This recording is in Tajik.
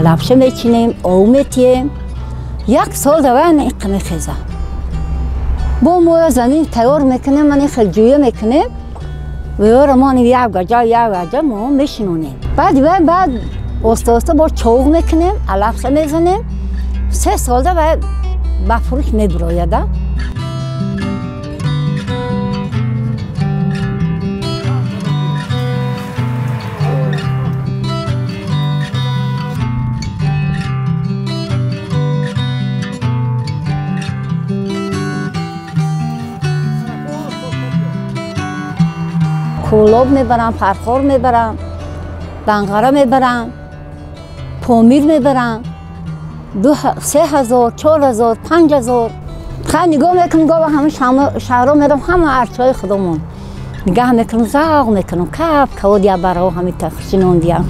Алафша мечинем, ов метием. Як сол давай иқа мехеза. Бо мо замин тайёр мекунем, ман хел ҷӯя мекунем. Веёра мо як гаҷа, як гаҷа мо мешинонем. Баъд вай баъд оста-оста бо чоғ мекунем, алафша мезанем. 3 сол давай ба фурӯш мебирояда. Кӯлоб мебарам, Фархор мебарам, Данғара мебарам, Помир мебарам. 3 000, 4 000, 5 000. Хай нигоҳ мекунам, гоҳ ҳама шаҳрҳо мерам, ҳама арчаҳои худомон. Нигаҳ мекунам, завқ мекунам, кап кавод я баро ҳамита шинондиям.